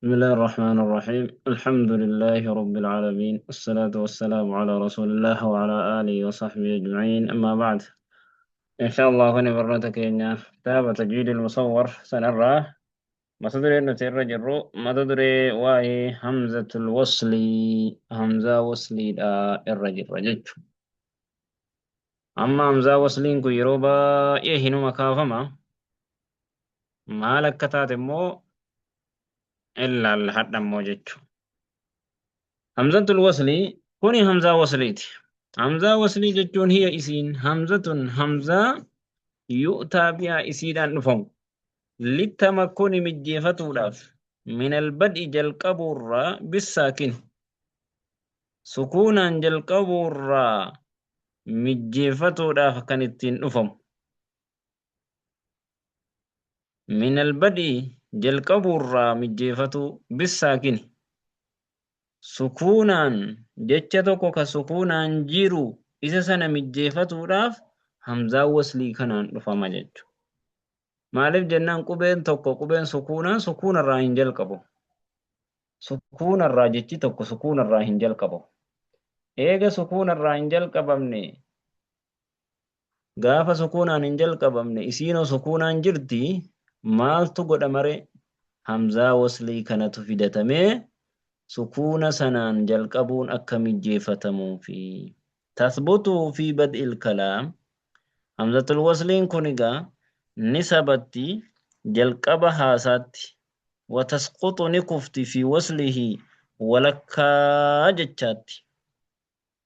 بسم الله الرحمن الرحيم. الحمد لله رب العالمين، الصلاة والسلام على رسول الله وعلى آله وصحبه أجمعين، أما بعد. إن شاء الله كن برنتك إن كتاب تجويد المصور سنرى ما تدري أنه ترى ما تدري واي همزة الوصل، همزة وصلي الرجل رجل. أما همزة وصلين كيروبا يهنو مكافما ما لك تاتمو إلا الحد موجج. همزة الوصل كوني همزة وصليت. همزة وصلي جتون هي إسين همزة همزة يؤتى بها إسيدان نفهم للتمكن مجيفة لاف من البدء جل قبر بالساكن سكونا جل قبر مجيفة لاف كانت نفهم من البدء جل قبر مجيفة بالساكن سكونا جتشتك كسكونا جيرو إذا سنة مجيفة لاف همزة وصلي كان نفهم جتشو. Maaliif jennaan qubeen tokko qubeen sukuunaa sukuunarraa hin jalqabu. Sukuunarraa jechi tokko sukuunarraa hin jalqabu. Eega sukuunarraa hin jalqabamne, gaafa sukuunaan hin jalqabamne isiinoo sukuunaan jirti, maaltu godhamare? Hamzaa waslii kanatu fidatamee sukuuna sanaan jalqabuun akka mijjeeffatamuufi. Tathbutu fi bad'il kalaam. Hamzatul wasliin kun egaa ni sabatti jalqaba haasaatti, watasquxu ni kufti fi waslihi walakkaa jechaatti.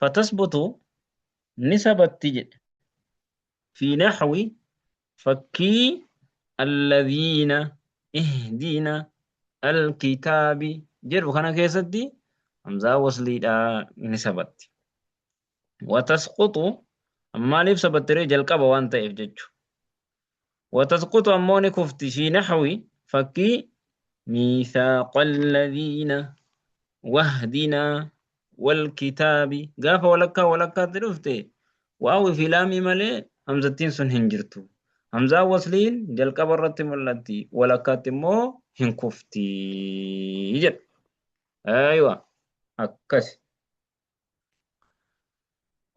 Fatasbutu ni sabatti jedhe fi naxwi fakkii alladhiina ihdina alkitaabi jedhu kana keessatti hamzaa wasliidha ni sabatti. Watasquxu maaliif sabattiree? Jalqaba waan ta'eef jechu. Watasquxu ammoo ni kufti fi naxwi fakkii miithaaqa alladhiina wahdinaa walkitaabi gaafa walakkaa walakkaatti dhufte waawi fi laamii malee hamzattiin sun hin jirtu. Hamzaan wasliin jalqaba irratti mul'atti, walakkaatti immoo hin kufti jedha. Aywa, akkasi.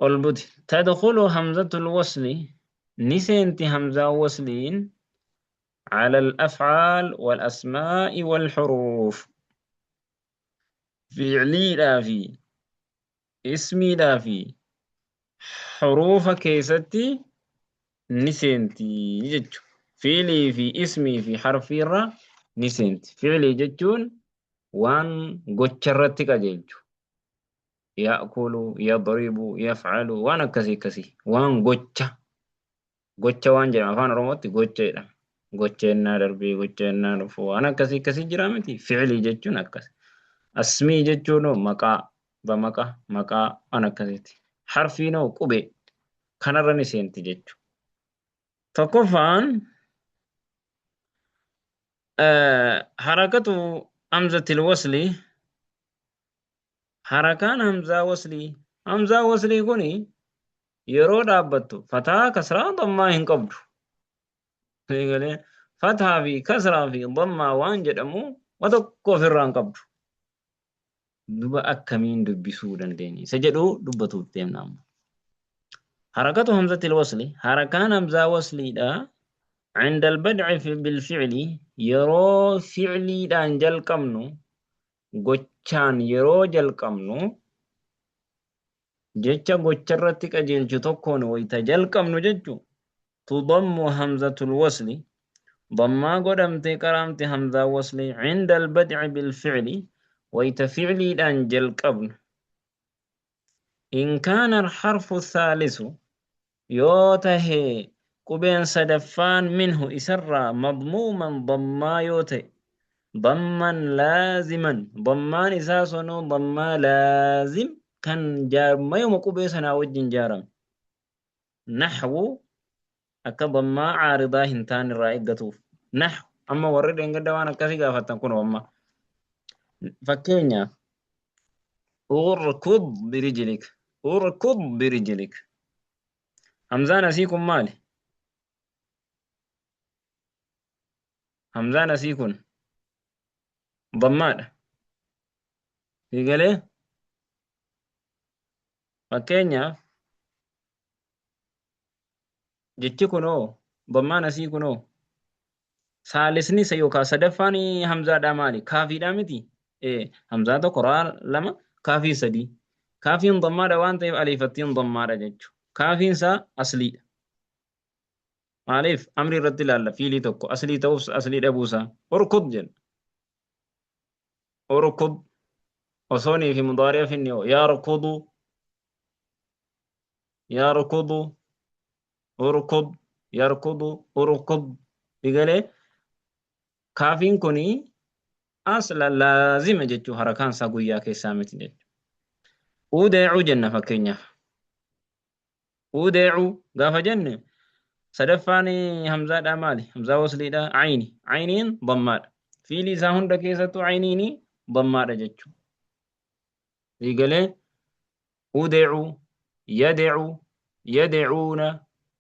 Ol buti. Tadkhulu hamzatul wasli ni seenti hamzaan wasliin على الأفعال والأسماء والحروف. Fi'liidhaa fi ismiidhaa fi huruufa keessatti ni seenti jechuudha. Fi'lii fi ismii fi harfiirra ni seenti. Fi'lii jechuun waan gocharratti qajeelchu. Ya'kulu, yadribu, yaf'alu waan akkasii akkasii waan gocha gocha waan jedhama, afaan Oromootti gocha jedhama. Gocha ennaa darbee, gocha ennaa dhufu, waan akkasii akkasii jira miti. Fi'lii jechuun akkas. Asmii jechuun maqaa, bamaqa, maqaa waan akkasiiti. Harfiin hoo qubee kanarra ni seenti jechuudha. Tokkoffaan harakatu hamzatil wasli, harakaan hamzaa waslii, hamzaa waslii kuni yeroo dhaabbattu fataa, kasraa, dammaa hin qabdu. Eegalee fataa fi kasraa fi dammaa waan jedhamu wa tokko ofirraa hin qabdu. Duba akkamiin dubbisuu dandeenya isa jedhu dubbatuuf deemna amma. Harakatu hamzatil wasli, harakaan hamzaa wasliidha. عند البدع بالفعل yeroo fi'liidhaan jalqabnu, gochaan yeroo jalqabnu, jecha gocharratti qajeelchu tokkoon wayita jalqabnu jechu, tudammu hamzatul wasli dammaa godhamtee qaraamti hamzaa wasli عند البدع بالفعل wayita fi'liidhaan jalqabnu. إن كان الحرف الثالث yoo tahe qubeen sadaffaan minhu isarraa madmuuman dammaa yoo ta'e, damman laaziman, dammaan isaa sunuu dammaa laazim kan jaarmayuma qubee sanaa wajjin jaarame, naxwu akka dammaa caaridaa hin taane irraa eeggatuuf. Naxwu amma warri dheengadda waan akkasii gaafattan kun amma fakkeenyaaf urkud birijlik, urkud birijlik, hamzaan asii kun maali? Hamzaan asii kun Dammaadha. Sii galee? Fakkeenyaaf jechi kunoo dammaan asii kunoo saalisni isa yookaan sadaffaan hamzaadhaa maali? Kaafiidhaa miti? Ee, hamzaa tokko raa lama kaafii sadii. Kaafiin dammaadha waan ta'eef aliifattiin dammaadha jechuudha. Kaafiin isaa asliidha. Maaliif amrii irratti ilaalla fiilii tokko aslii ta'uuf aslii dhabuusaa. Urkud jenna. Urkud osoonii fi mudaari'a finni hoo yarkudu yarkudu urkud yarkudu urkud digalee kaafiin kuni asla laazima jechuu harakaan isaa guyyaa keessaa miti jechuudha. Udeecu jenna fakkeenyaaf. Udeecu gaafa jenne sadaffaan hamzaadhaa maali? Hamzaa wasliidha ayni. Ayniin dammaadha. Fiilii isaa hunda keessattuu ayniin dammaadha jechuudha. Eegalee udeecu, yadecu, yadecuuna,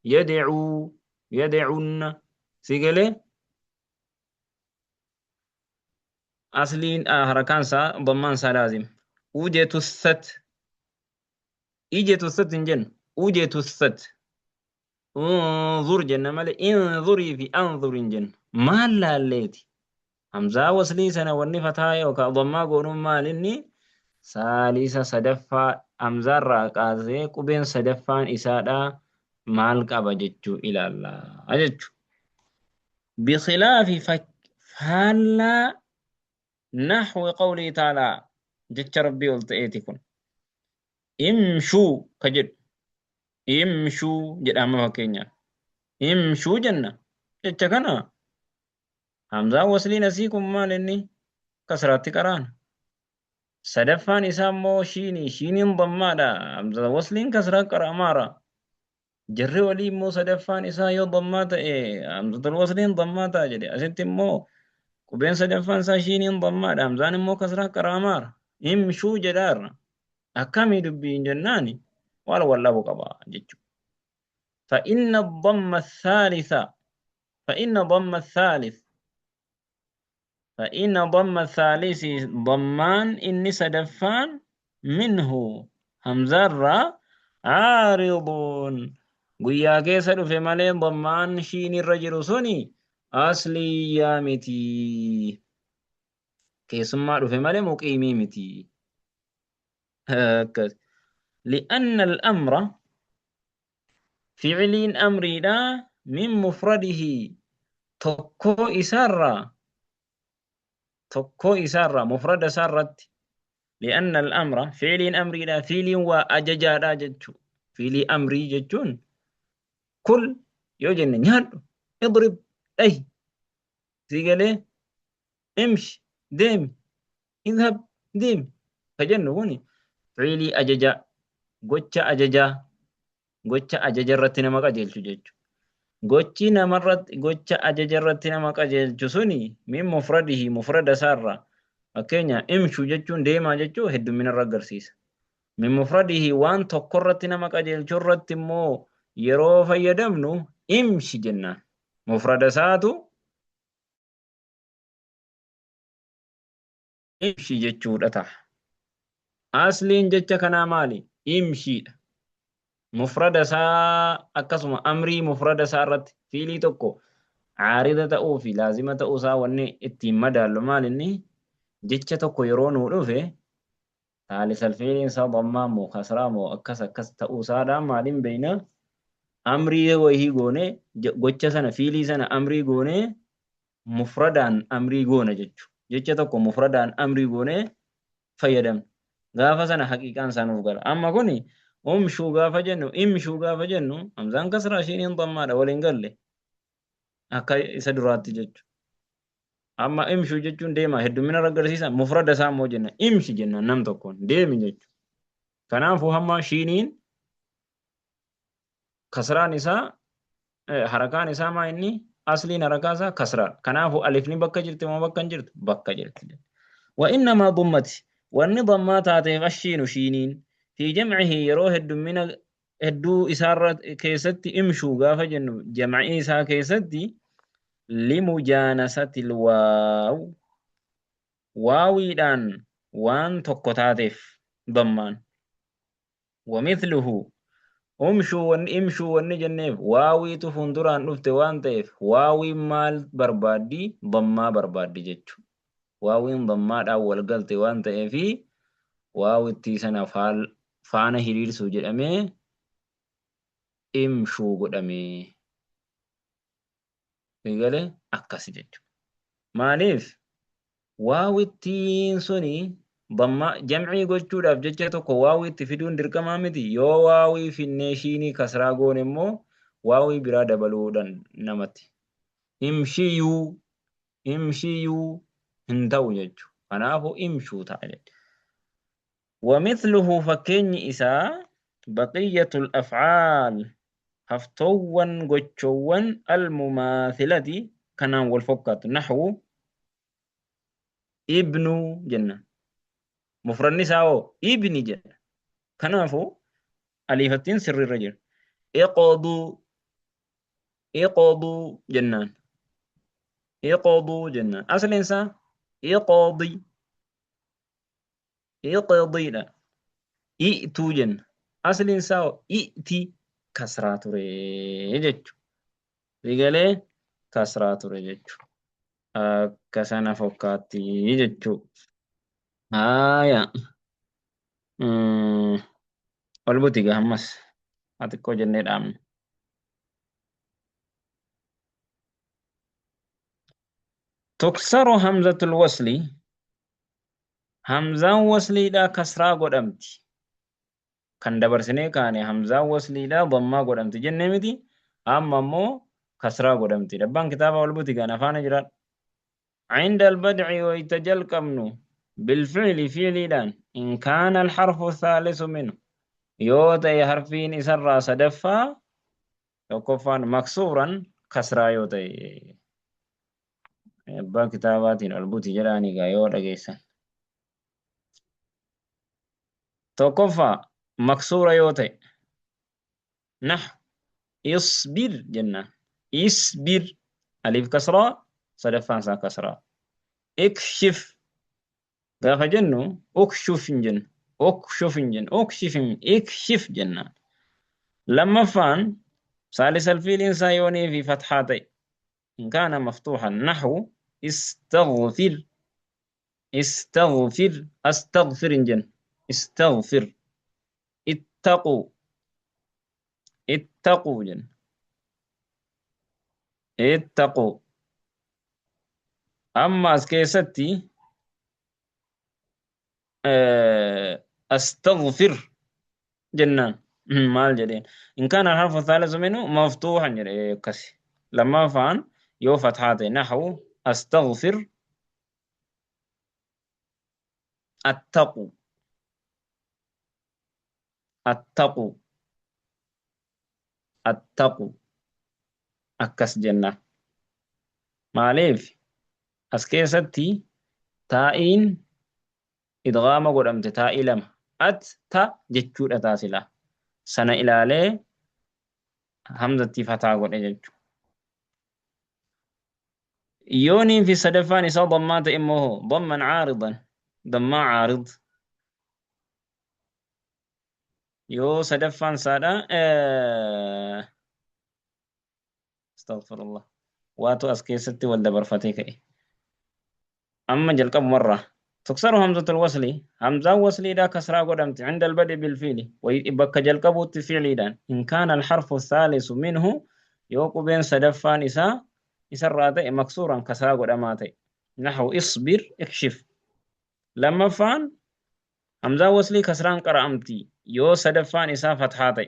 yadecuu, yadecunna. Siigalee asliin harakaan isaa dammaan isaa laazim. Ujetussat Ije tussat hin jennu. Uje tussat. Unzur jenna malee inzurii fi anzur hin jennu. Maal laalleeti? Hamzaa waslii sana wanni fataa yookaan dhammaa goonuun maal inni? Saalisa sadaffaa hamzaarraa kaasee qubeen sadaffaan isaadhaa maal qaba jechuu ilaalla jechu. Bikhilaafi faallaa nahwi qawlii ta'aalaa jecha rabbii ol ta'eeti kun. Imshuu ka jedhu imshuu jedha amma fakkeenyaaf imshuu jenna jecha kana hamzaan wasliin asii kun maal inni kasraatti qaraana sadaffaan isaa immoo shiinii shiiniin dammaadha hamzaa wasliin kasraa qara'amaara Jarri olii immoo sadaffaan isaa yoo dammaa ta'e hamzatul wasliin dammaa ta'a jedhe. Asitti immoo qubeen sadaffaan isaa shiiniin dammaadha. Hamzaan immoo kasraa qara'amaara. Imshuu jedhaarra. Akkamii dubbiin jennaani waan wal dhabu qaba jechuudha. فإن الضم الثالث فإن ضم الثالث فإن ضم الثالث ضمان إني سدفان منه همزة عارض guyyaa keessa dhufe malee dammaan shiin irra jiru suni asliyyaa miti. Keessummaa dhufe malee muqiimii miti. Akkas. Li'anna al-amra Fi'liin amriidha min mufradihi tokkoo isaarraa tokkoo isaarraa mufrada isaarratti li'anna al-amra fi'liin amriidha fi'liin waa ajajaadha jechuu fi'lii amrii jechuun kul yoo jenne nyaadhu idrib dhahi sii galee imshi deemi idhab deemi ka jennu kun fi'lii ajajaa gocha ajajaa gocha ajaja irratti nama qajeelchu jechu. Gochi namarratti gocha ajaja irratti nama qajeelchu suni min mufradihi mufrada isaarraa fakkeenya imshu jechuun deemaa jechuu heddummina irra agarsiisa. Min mufradihi waan tokko irratti nama qajeelchu irratti immoo yeroo fayyadamnu imshi jennaan. Mufrada isaatu imshi jechuudha ta'a. Asliin jecha kanaa maali? Imshiidha. Mufrada isaa akkasuma amrii mufrada isaa irratti fiilii tokko caarida ta'uu fi laazima ta'uu isaa wanni ittiin madaallu maal inni jecha tokko yeroo nuu dhufe saalisal fiiliin isaa dammaa moo kasraa moo akkas akkas ta'uu isaadhaan maaliin beeyna amrii wayii goone gocha sana fiilii sana amrii goone mufradaan amrii goona jechu. Jecha tokko mufradaan amrii goonee fayyadamna. Gaafa sana haqiiqaan isaa nuuf gala. Amma kuni umshuu gaafa jennu imshuu gaafa jennu hamzaan kasraa ishiin dammaadha waliin galle akka isa duraatti jechu. Amma imshuu jechuun deema heddumina agarsiisa mufrada isaa immoo jenna imshi jenna nam tokkoon deemi jechu. Kanaafuu hamma shiiniin kasraan isaa harakaan isaa maa inni asliin harakaa isaa kasraadha. Kanaafuu alifni bakka jirti moo bakka hin jirtu? Bakka jirti. Wa innamaa dummati wanni dammaa taateef ashiinu shiiniin fi jamcihi yeroo heddummina hedduu isaarra keessatti imshuu gaafa jennu jamcii isaa keessatti limujaanasatil waaw Waawiidhaan waan tokko taateef dammaan. Wamithluhu umshuu wanni imshuu wanni jenneef waawiitu fuulduraan dhufte waan ta'eef waawiin maal barbaaddi? Dammaa barbaaddi jechu. Waawiin dammaadhaan wal galte waan ta'eefi waawittii sana faana hiriirsuu jedhamee imshuu godhame. Eegale akkasi jechuudha. Maaliif waawittiin suni dammaa jam'ii gochuudhaaf jecha tokko waawii itti fiduun dirqamaa miti. Yoo waawii finnee shiinii kasraa goone immoo waawii biraa dabaluu namatti. Imshiyuu imshiyuu hin ta'u jechuudha. Kanaafuu imshuu ta'a jechuudha. Wamithluhu fakkeenyi isaa baqiyyatul af'aal haftoowwan gochoowwan almumaathilati kanaan wal fokkaattu nahwu ibnu jenna. Mufradni isaa hoo ibni jedha. Kanaafuu aliifattiin sirriirra jira. Iqduu iqduu jennaan. Iqduu jennaan. Asliin isaa iqdi Iqdiidha. I'tuu jenna. Asliin isaa hoo i'ti kasraa ture jechu. Sigalee kasraa ture jechu. Akka sana fokkaatti jechu. Haaya. Ol buti gaa ammas. Haa xiqqoo jennee dhaabna. Tuksaru hamzatul wasli. Hamzaan wasliidhaa kasraa godhamti. Kan dabarsinee kaane hamzaan wasliidhaa dammaa godhamti jennee miti. Amma immoo kasraa godhamti. Abbaan kitaaba ol buti gaan afaana jiraadha. Cinda albadci wayta jalqabnu bilfi'li fi'liidhaan in kaana alharfu thaalithu minhu yoo ta'e harfiin isarraa sadaffaa tokkoffaan maksuuran kasraa yoo ta'e. Abbaa kitaabaatiin ol buti jedhaanii egaa yoo dhageessan. Tokkoffaa maksuura yoo ta'e nahu isbir jennaan. Isbir aliif kasraa sadaffaan isaa kasraa. Ikshif gaafa jennu ukshuf hin jennu. Ukshuf hin jennu. Ukshif hin ikshif jennaan. Lammaffaan saalisal fiiliin isaa yoonii fi fathaa ta'e إن كان مفتوحا نحو استغفر استغفر استغفر جن استغفر اتقوا اتقوا جن اتقوا أما أسكيستي أستغفر jennaan maal jedheen in kaana alharfu thaalithu minhu maftuuhan jedhe akkasi lammaffaan yoo fathaa ta'e naxwu astaghfir attaqu attaqu attaqu akkas jenna maaliif as keessatti taa'iin idghaama godhamte taa'ii lama at ta jechuudha taa silaa sana ilaalee hamzatti fataa godhe jechu yooniin fi sadaffaan isaa dammaa ta'e immoo hoo damman caaridan dammaa caarid yoo sadaffaan isaadha astaghfirullah waatu as keessatti wal dabarfatee ka'e Amma jalqabumarraa. Tuksaru hamzatul wasli hamzaan wasliidhaa kasraa godhamti cinda albad'i bilfiili bakka jalqabuutti fiiliidhaan in kaana alharfu thaalisu minhu yoo qubeen sadaffaan isaa isarraa ta'e maksuuran kasraa godhamaa ta'e naxwu isbir ikshif lammaffaan hamzaan waslii kasraan qara'amti yoo sadaffaan isaa fathaa ta'e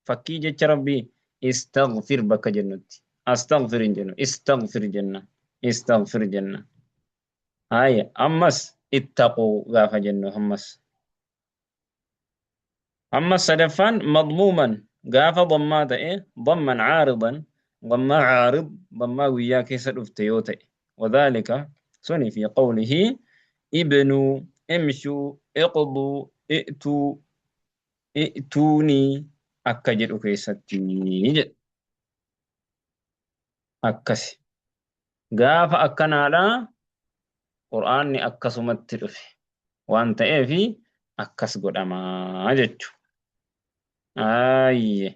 Fakkii jecha Rabbii istaghfir bakka jennutti. Astaghfir hin jennu. Istaghfir jenna. Istaghfir jenna. Haaya ammas ittaquu gaafa jennu ammas. Ammas sadaffaan madmuuman gaafa dammaa ta'e damman caaridan dammaa caarid dammaa guyyaa keessa dhufte yoo ta'e. Wadhaalika suni fi qawlihi ibnuu imshuu iqduu i'tuu i'tuunii akka jedhu keessatti jedha. Akkasi. Gaafa akkanaadha Qur'aanni akkasumatti dhufe waan ta'eef akkas godhamaa jechu. Aayye.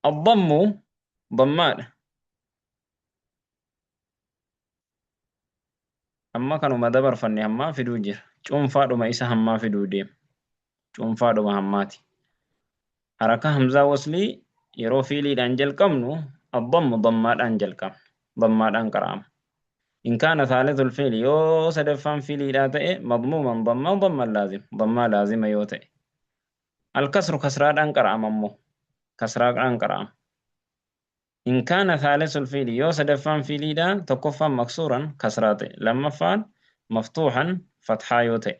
Addammu dammaadha. Amma kanuma dabarfanne hammaa fiduu jira. Cuunfaadhuma isa hammaa fiduu deema. Cuunfaadhuma hammaati. Harakaa hamzaa waslii yeroo fiiliidhaan jalqabnu addammu dammaadhaan jalqabna. Dammaadhaan qara'ama. In kaana thaalithul fiili yoo sadaffaan fiiliidhaa ta'e madmuuman dammaa damman laazim dammaa laazima yoo ta'e. Alkasru kasraadhaan qara'ama immoo kasraadhaan qara'ama. In kaana thaalisul fiili yoo sadaffaan fiiliidhaa tokkoffaan maksuuran kasraa ta'e lammaffaan maftuuhan fathaa yoo ta'e.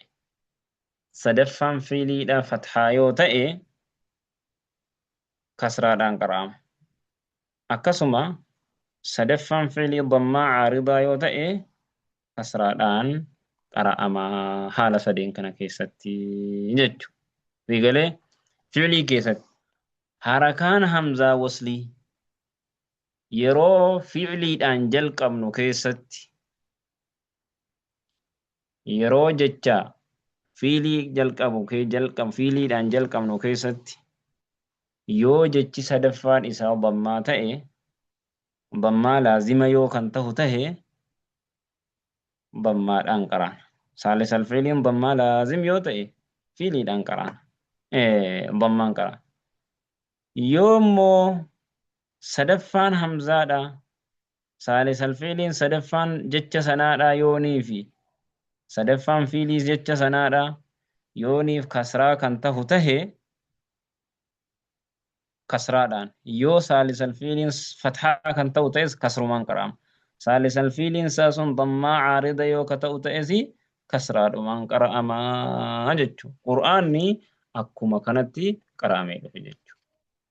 Sadaffaan fiiliidhaa fathaa yoo ta'e kasraadhaan qara'ama. Akkasuma sadaffaan fiilii dammaa caaridaa yoo ta'e kasraadhaan qara'ama haala sadeen kana keessatti jechu. Sii galee fiilii keessatti harakaan hamzaa waslii yeroo fiiliidhaan jalqabnu keessatti yeroo jecha fiilii jalqabu kee jalqab fiiliidhaan jalqabnu keessatti yoo jechi sadaffaan isaa dammaa ta'e dammaa laazima yoo kan tahu tahe dammaadhaan qaraana. Saalisal fiiliin dammaa laazim yoo ta'e fiiliidhaan qaraana. Dammaan qaraana. Yoo immoo sadaffaan hamzaadha saalisal fiiliin sadaffaan jecha sanaadha yooniifi sadaffaan fiilii jecha sanaadha yooniif kasraa kan tahu tahe kasraadhaan yoo saalisal fiiliin fathaa kan ta'u ta'es kasrumaan qara'ama. Saalisal fiiliin isaa sun dammaa caarida yoo ka ta'u ta'es kasraadhumaan qara'ama jechuudha. Qur'aanni akkuma kanatti qara'amee dhufe jechuudha.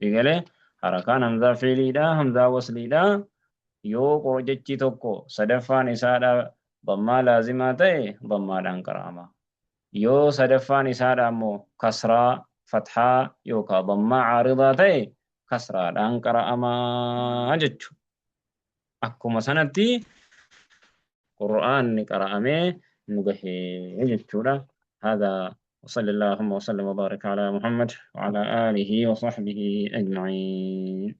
Egalee harakaan hamzaa fiiliidha, hamzaa wasliidha. Yoo jechi tokko sadaffaan isaadha dammaa laazimaa ta'e dammaadhaan qara'ama. Yoo sadaffaan isaadha ammoo kasraa, fathaa yookaan dammaa caaridaa ta'e kasraadhaan qara'amaa jechuudha. Akkuma sanatti Qur'aanni qara'amee nu gahee jechuudha. هذا وصلى اللهم وسلم وبارك على محمد وعلى آله وصحبه أجمعين.